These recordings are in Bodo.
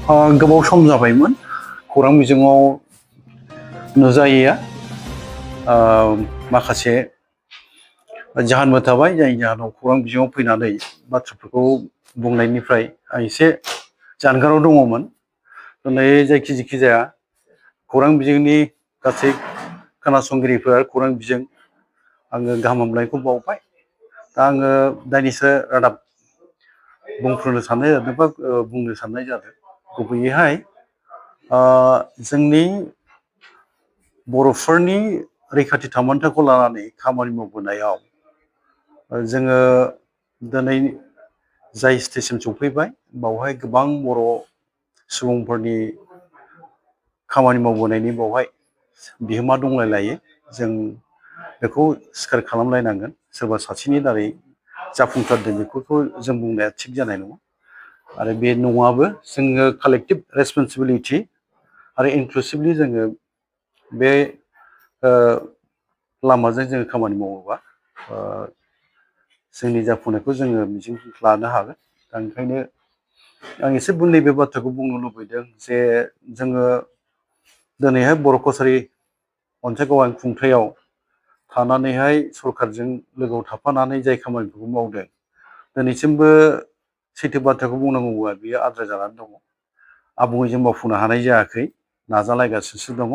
गोबाव सम जाबायमोन खौरां बिजोङाव नुजायैया माखासे जाहोनबो थाबाय जायनि जाहोनाव खौरां बिजोङाव फैनानै बाथ्राफोरखौ बुंनायनिफ्राय आं एसे जानगाराव दङमोन। दिनै जायखि जाया खौरां बिजोंनि गासै खोनासंगिरिफोर खौरां बिजों आङो गाहाम हामलायनायखौ बावबाय। दा आङो दान्दिसे रादाब बुंफ्रुनो साननाय जादों बा बुंनो साननाय जादों। गुबैयैहाय जोंनि बर'फोरनि रैखाथि थामोन्थाखौ लानानै खामानि मावबोनायाव जोङो दिनै जाय स्टेजसिम सफैबाय बावहाय गोबां बर' सुबुंफोरनि खामानि मावबोनायनि बावहाय बिहोमा दंलाय लायो। जों बेखौ स्वीकार खालामलायनांगोन। सोरबा सासेनि दारै जाफुंसारदों बेफोरखौ जों बुंनाया थिग जानाय नङा। आरो बे नङाबो जोङो कालेक्टिभ रेसपन्सिबिलिटि आरो इनक्लुसिभलि जोङो बे लामाजों जोङो खामानि मावोबा जोंनि जाफुंनायखौ जोङो मिजिं लानो हागोन। दा ओंखायनो आं एसे नैबे बाथ्राखौ बुंनो लुबैदों जे जोङो दिनैहाय बर' कसारि अनसाय गावान खुंथायाव थानानैहाय सरकारजों लोगोआव थाफानानै जाय खामानिफोरखौ मावदों दिनैसिमबो सैथो बाथ्राखौ बुंनांगौबा बियो आद्रा जानानै दङ। आबुङै जों मावफुंनो हानाय जायाखै, नाजालायगासिनो दङ।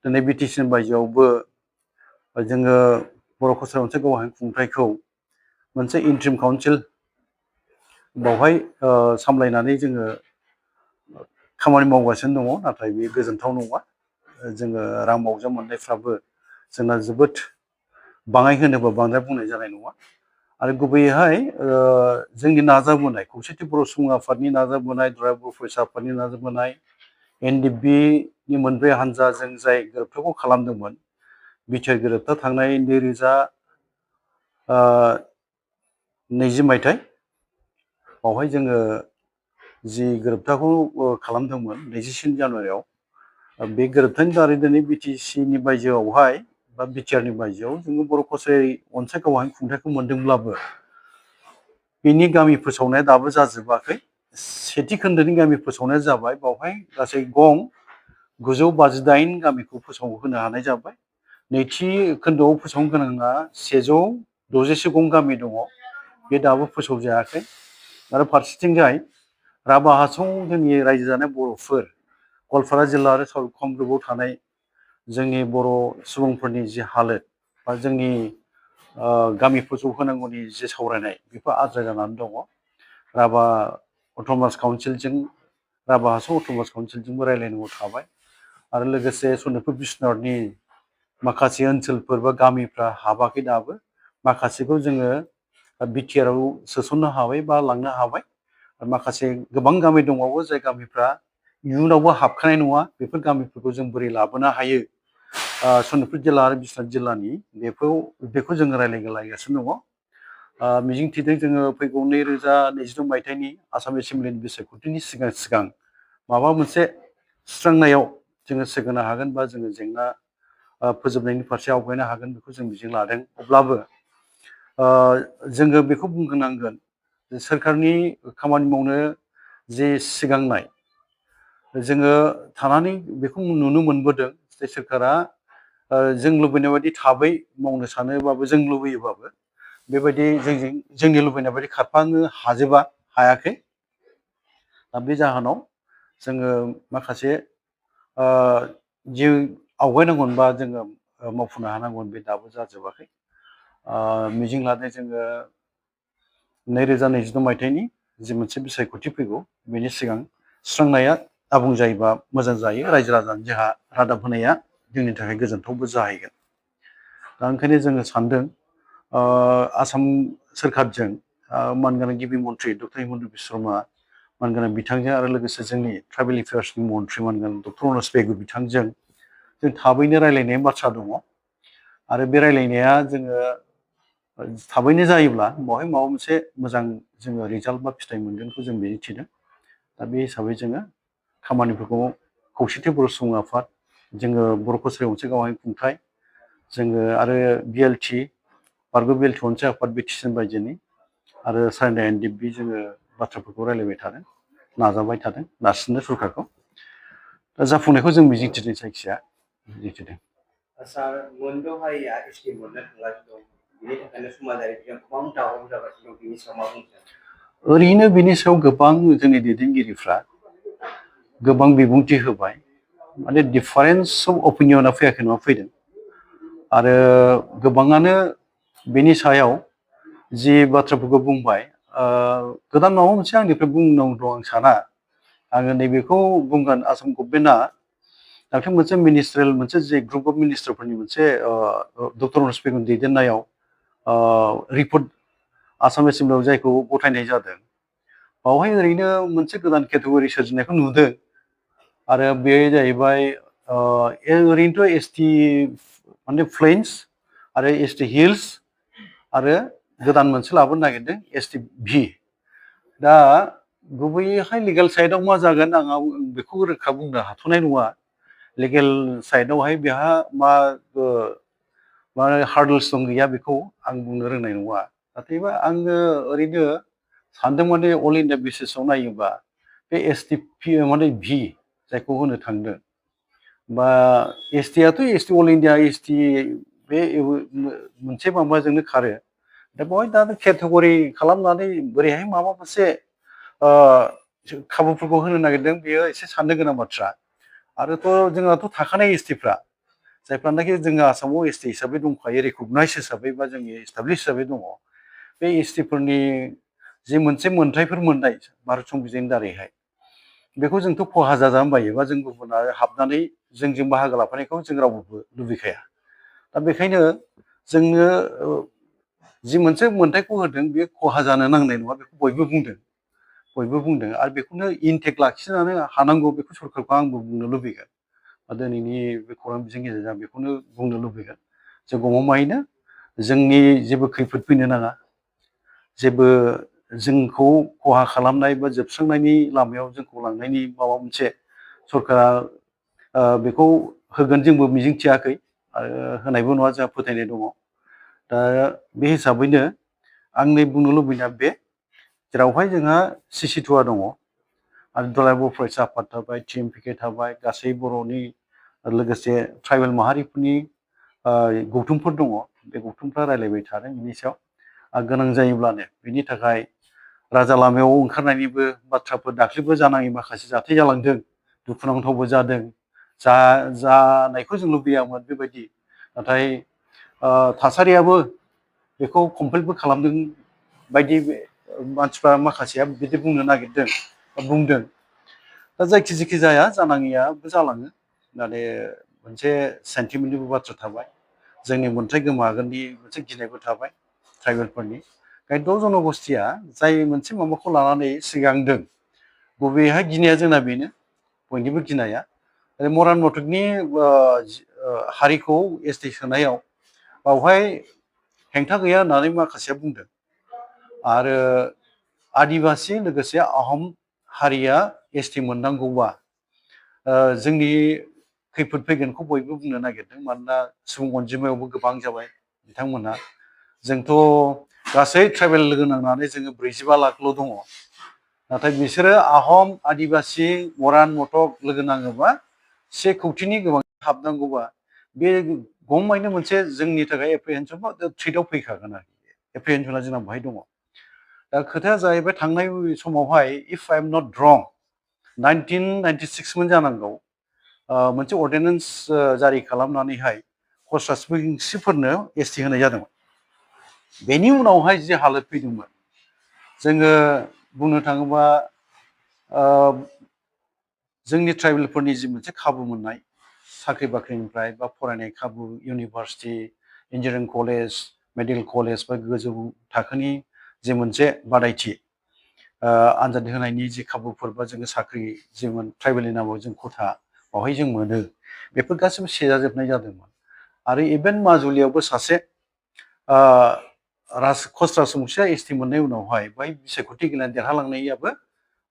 दिनै बिटिसिनि बायजोआवबो जोङो बर' कसारि अनसाय गावान खुंथायखौ मोनसे इन्ट्रिम काउन्सिल बावहाय सामलायनानै जोङो खामानि मावगासिनो दङ। नाथाय बे गोजोनथाव नङा। जोङो रां बावजा मोननायफ्राबो जोंना जोबोद बाङाय होनोबा बांद्राय बुंनाय जानाय नङा। आरो गुबैयैहाय जोंनि नाजाबोनाय खौसेथि बर' सुबुं आफादनि नाजाबोनाय, दुलाराय बर' फरायसा आफादनि नाजाबोनाय, NDP-नि मोनब्रै हान्जाजों जाय गोरोबथाखौ खालामदोंमोन, बिटिआर गोरोबथा थांनाय 2020 मायथाइ बावहाय जोङो जि गोरोबथाखौ खालामदोंमोन 24 जानुवारियाव, बे गोरोबथानि दारै दिनै बिटिसिनि बायजोआवहाय बा बिटिआरनि बायजोआव जोङो बर' कसारि अनसाय गावान खुंथायखौ मोनदोंब्लाबो बिनि गामि फोसावनाया दाबो जाजोबाखै। सेथि खोन्दोनि गामि फोसावनाया जाबाय, बावहाय गासै गं 958 गामिखौ फोसावहोनो हानाय जाबाय। नैथि खोन्दोआव फोसावनो गोनाङा 166 गं गामि दङ, बे दाबो फोसावजायाखै। आरो फारसेथिंजाय राभा हासं जोंनि रायजो जानाय बर'फोर, गवालपारा जिल्ला आरो साउथ कामरुपआव थानाय जोंनि बर' सुबुंफोरनि जि हालोद बा जोंनि गामि फोसावहोनांगौनि जे सावरायनाय बेफोर आद्रा जानानै दङ। राभा अट'नमास काउन्सिलजों, राभा हासं अट'नमास काउन्सिलजोंबो रायज्लायनांगौ थाबाय। आरो लोगोसे सनितपुर बिस्वनाथनि माखासे ओनसोलफोर बा गामिफ्रा हाबाखै दाबो। माखासेखौ जोङो बिटिआरआव सोसननो हाबाय बा लांनो हाबाय। माखासे गोबां गामि दंबावो जाय गामिफ्रा इयुनावबो हाबखानाय नङा। बेफोर गामिफोरखौ जों बोरै लाबोनो हायो सनितपुर जिल्ला आरो बिस्वनाथ जिल्लानि बेखौ जोङो रायज्लायगासिनो दङ। मिजिंथिदों जोङो फैगौ 2022 मायथाइनि आसाम एसेम्बलिनि बिसायख'थिनि सिगां माबा मोनसे सुस्रांनायाव जोङो सोरगोनो हागोन बा जोङो जेंना फोजोबनायनि फारसे आवगायनो हागोन बेखौ जों मिजिं लादों। अब्लाबो जोङो बेखौ बुंनांगोन जे सोरखारनि खामानि मावनो जे सिगांनाय जोङो थानानै बेखौ नुनो मोनबोदों जे सोरखारा जों लुबैनाय बायदि थाबै मावनो सानोबाबो, जों लुबैयोबाबो बेबायदि जोंनि लुबैनाय बायदि खारफानो हायाखै। दा बे जाहोनाव जोङो माखासे जि आवगायनांगौन बा जोङो मावफुंनो हानांगौन बे दाबो जाजोबाखै। मिजिं लादों जोङो 2022 मायथाइनि जि मोनसे बिसायख'थि फैगौ बेनि सिगां सुस्रांनाया आबुं जायोबा मोजां जायो। रायजो राजानि जोंहा रादाब होनाया जोंनि थाखाय गोजोनथावबो जाहैगोन। दा ओंखायनो जोङो सानदों आसाम सोरखारजों मानगोनां गिबि मन्थ्रि डक्टर हिमन्त बिश्व शर्मा मानगोनां बिथांजों आरो लोगोसे जोंनि ट्राइबेल एफेयार्सनि मन्थ्रि मानगोनां डक्टर अनस पेगु बिथांजों जों थाबैनो रायज्लायनायनि बाथ्रा दङ। आरो बे रायज्लायनाया जोङो थाबैनो जायोब्ला बेवहाय माबा मोनसे मोजां जोङो रिजाल्ट बा फिथाइ मोनगोनखौ जों मिजिंथिदों। दा बे हिसाबै जोङो खामानिफोरखौ खौसेथि बर' सुबुं आफाद, जोङो बर' कसारि अनसाय गावान खुंथाय, जोङो आरो बिएलटि बारग' बिएलटि अनसाय आफाद बिटिसि बायजोनि आरो सारेना NDP जोङो बाथ्राफोरखौ रायज्लायबाय थादों। नाजाबाय थादों नारसिननो सरकारखौ दा जाफुंनायखौ जों मिजिंथिदों जायखिया मिजिंथिदों सार मोनद' हारिया एसटि मोननो थांगासिनो दं बिनि थाखायनो समाजारि बिजों गोबां दावराव जागासिनो दं बिनि सायाव मा बुंनो ओरैनो बिनि सायाव गोबां जोंनि दैदेनगिरिफ्रा गोबां बिबुंथि होबाय माने डिफारेन्स अफ अपिनियना फैयाखै नङा फैदों आरो गोबाङानो बेनि सायाव जि बाथ्राफोरखौ बुंबाय गोदान माबा मोनसे आंनिफ्राय बुंनांगौ दं आं साना आङो नैबेखौ बुंगोन आसाम गभर्नमेन्टआ दाख्लै मोनसे मिनिस्ट्रियेल मोनसे जे ग्रुप अफ मिनिस्टारफोरनि मोनसे डक्टर हस्पिटाल दैदेननायाव रिपर्ट आसाम एसेम्बलियाव जायखौ गथायनाय जादों बावहाय ओरैनो मोनसे गोदान केटेगरि सोरजिनायखौ नुदों आरो बे जाहैबाय ओरैनोथ' एसटि माने प्लेन्स आरो एसटि हिल्स आरो गोदान मोनसे लाबोनो नागिरदों एसटि भि दा गुबैयैहाय लिगेल साइडआव मा जागोन आं बेखौ रोखा बुंनो हाथ'नाय नङा लिगेल साइडआवहाय बेहा मा हार्डल्स दं गैया बेखौ आं बुंनो रोंनाय नङा नाथायबा आङो ओरैनो सानदों माने अल इन्डिया बेसिसाव नायोबा बे एसटि माने भि जायखौ होनो थांदों बा एसटिआथ' एसटि अल इन्डिया एसटि बे मोनसे माबाजोंनो खारो दा बेवहाय दा केटेगरि खालामनानै बोरैहाय माबा मोनसे खाबुफोरखौ होनो नागिरदों बेयो एसे साननो गोनां बाथ्रा आरोथ' जोंहाथ' थाखानाय एसटिफ्रा जायफ्रानाखि जोङो आसामाव एसटि हिसाबै दंखायो रेकगनाइज हिसाबै बा जोंनि एस्टाब्लिश हिसाबै दङ बे एसटिफोरनि जि मोनसे मोन्थायफोर मोननाय भारत संबिजिरनि दारैहाय बेखौ जोंथ' खहा जाजानो बायो बा जों गुबुना हाबनानै जोंजों बाहागो लाफानायखौ जों रावबो लुबैखाया दा बेखायनो जोंनो जि मोनसे मोन्थायखौ होदों बे खहा जानो नांनाय नङा बेखौ बयबो बुंदों आरो बेखौनो इनटेक लाखिनानै हानांगौ बेखौ सरकारखौ आंबो बुंनो लुबैगोन दिनैनि बे खौरां बिजोंनि गेजेरजों बेखौनो बुंनो लुबैगोन जे गमामायैनो जोंनि जेबो खैफोद फैनो नाङा जेबो जोंखौ खहा खालामनाय बा जोबस्रांनायनि लामायाव जोंखौ लांनायनि माबा मोनसे सरकारा बेखौ होगोन जोंबो मिजिंथियाखै आरो होनायबो नङा जोंहा फोथायनाय दङ दा बे हिसाबैनो आंनि बुंनो लुबैनाया बे जेरावहाय जोंहा सिसिटुवा दङ आरो दुलाराय बर' फरायसा आफाद थाबाय TMPK थाबाय गासै बर'नि लोगोसे ट्राइबेल माहारिफोरनि गौथुमफोर दङ बे गौथुमफ्रा रायलायबाय थादों बिनि सायाव गोनां जायोब्लानो बिनि थाखाय राजा लामायाव ओंखारनायनिबो बाथ्राफोर दाख्लैबो जानाङि माखासे जाथाय जालांदों दुखुनांथावबो जादों जानायखौ जों लुबैयामोन बेबायदि नाथाय थासारियाबो बेखौ कमप्लिटबो खालामदों बायदि मानसिफ्रा माखासेया बिदि बुंनो नागिरदों बुंदों दा जायखि जेखि जाया जानाङियाबो जालाङो माने मोनसे सेन्टिमेन्टनिबो बाथ्रा थाबाय जोंनि मोन्थाय गोमागोननि मोनसे गिनायबो थाबाय ट्राइबेलफोरनि गायद' जनगोष्ठिया जाय मोनसे माबाखौ लानानै सिगांदों गुबैयैहाय गिनाया जोंना बेनो बयनिबो गिनाया मरान मथकनि हारिखौ एसटि सोनायाव बावहाय हेंथा गैया होननानै माखासेया बुंदों आरो आदिबासि लोगोसे आहम हारिया एसटि मोननांगौबा जोंनि खैफोद फैगोनखौ बयबो बुंनो नागिरदों मानोना सुबुं अनजिमायावबो गोबां जाबाय बिथांमोनहा जोंथ' गासै ट्राइबेल लोगो नांनानै जोङो 45 लाखल' दङ नाथाय बिसोरो आहम आदिबासि मरान मटक लोगो नाङोबा 1 कौटिनि गोबां हाबनांगौबा बे गमायैनो मोनसे जोंनि थाखाय एप्रिहेन्सन बा थ्रेटआव फैखागोन आरोखि एप्रिहेन्सना जोंना बेहाय दङ दा खोथाया जाहैबाय थांनाय समावहाय इफ आइ एम नट रं 1996 मोन जानांगौ मोनसे अर्डिनेन्स जारि खालामनानैहाय कस राजबंसिफोरनो एसटि होनाय जादोंमोन बेनि उनावहाय जि हालोद फैदोंमोन जोङो बुंनो थाङोबा जोंनि ट्राइबेलफोरनि जि मोनसे खाबु मोननाय साख्रि बाख्रिनिफ्राय बा फरायनाय खाबु university engineering college medical college बा गोजौ थाखोनि जे मोनसे बादायथि आनजाद होनायनि जि खाबुफोर बा जोङो साख्रि जेमोन ट्राइबेलनि नामाव जों खथा बावहाय जों मोनो बेफोर गासिबो सेजाजोबनाय जादोंमोन आरो इभेन माजुलियावबो सासे कस राजबंसिया एसटि मोननाय उनावहाय बै बिसायख'थि गेलेनानै देरहालांनायाबो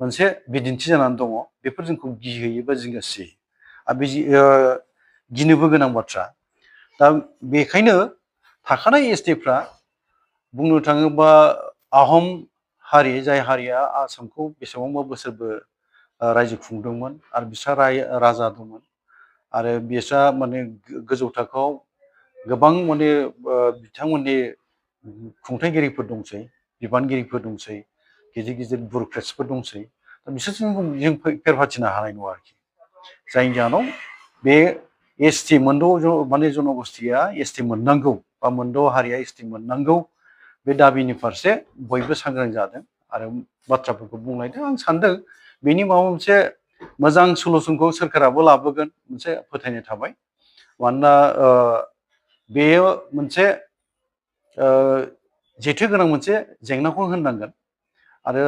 मोनसे बिदिन्थि जानानै दङ बेफोर जोंखौ गिहोयो बा जिंगासियो आरो बे गिनोबो गोनां बाथ्रा दा बेखायनो थाखानाय एसटिफ्रा बुंनो थाङोबा आहम हारि जाय हारिया आसामखौ बेसेबांबा बोसोरबो रायजो खुंदोंमोन आरो बिस्रा राजा दंमोन आरो बिस्रा माने गोजौ थाखोआव गोबां माने बिथांमोननि खुंथायगिरिफोर दंसै, बिबानगिरिफोर दंसै, गिदिर गिदिर बुर'क्रेट्सफोर दंसै। दा बिसोरजों जों फेर फाथिनो हानाय नङा आरोखि। जायनि जाहोनाव बे एसटि मोनद' माने जन'गोष्ठिया एसटि मोननांगौ बा मोनद' हारिया एसटि मोननांगौ बे दाबिनि फारसे बयबो सांग्रां जादों आरो बाथ्राफोरखौ बुंलायदों। आं सानदों बेनि माबा मोनसे मोजां सलुसनखौ सोरखाराबो लाबोगोन मोनसे फोथायनाय थाबाय। मानोना बेयो मोनसे जेथो गोनां मोनसे जेंनाखौ होननांगोन आरो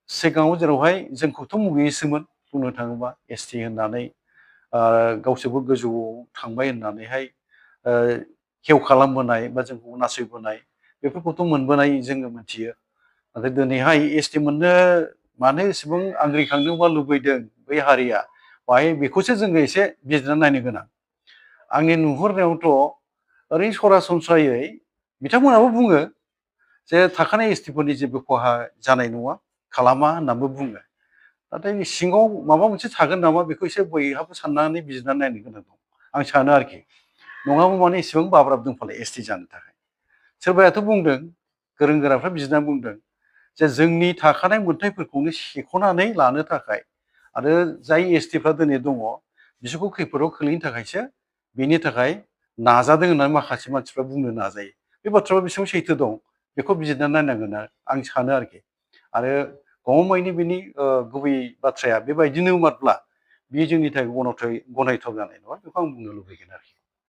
सिगाङाव जेरावहाय जोंखौथ' मुगैयोसोमोन बुंनो थाङोबा एसटि होननानै गावसोरबो गोजौआव थांबाय होननानैहाय हेव खालामबोनाय बा जोंखौ नासयबोनाय बेफोरखौथ' मोनबोनाय जोङो मिथियो। नाथाय दिनैहाय एसटि मोननो मानो एसेबां आंग्रिखांदों बा लुबैदों बै हारिया बाहाय बेखौसो जोङो एसे बिजिरनानै नायनो गोनां। आंनि नुहुरनायावथ' ओरैनो सरासनस्रायै बिथांमोनाबो बुङो जे थाखानाय एसटिफोरनि जेबो खहा जानाय नङा, खालामा होननानैबो बुङो। नाथाय सिङाव माबा मोनसे थागोन नामा बेखौ एसे बयहाबो साननानै बिजिरनानै नायनो गोनां दं आं सानो आरोखि। नङाबा माने एसेबां बाब्राबदों फालाय एसटि जानो थाखाय। सोरबायाथ' बुंदों, गोरों गोराफ्रा बिजिरनानै बुंदों जे जोंनि थाखानाय मोनथायफोरखौनो सेख'नानै लानो थाखाय आरो जाय एसटिफ्रा दिनै दङ बिसोरखौ खैफोदाव खोलैनो थाखायसो बेनि थाखाय नाजादों होननानै माखासे मानसिफ्रा बुंनो नाजायो। बे बाथ्राया बेसेबां सैथो दं बेखौ बिजिरनानै नायनांगोन आं सानो आरोखि। आरो गमामायैनो बेनि गुबै बाथ्राया बेबायदिनो मारब्ला बेयो जोंनि थाखाय गनायथाव जानाय नङा बेखौ आं बुंनो लुबैगोन आरोखि।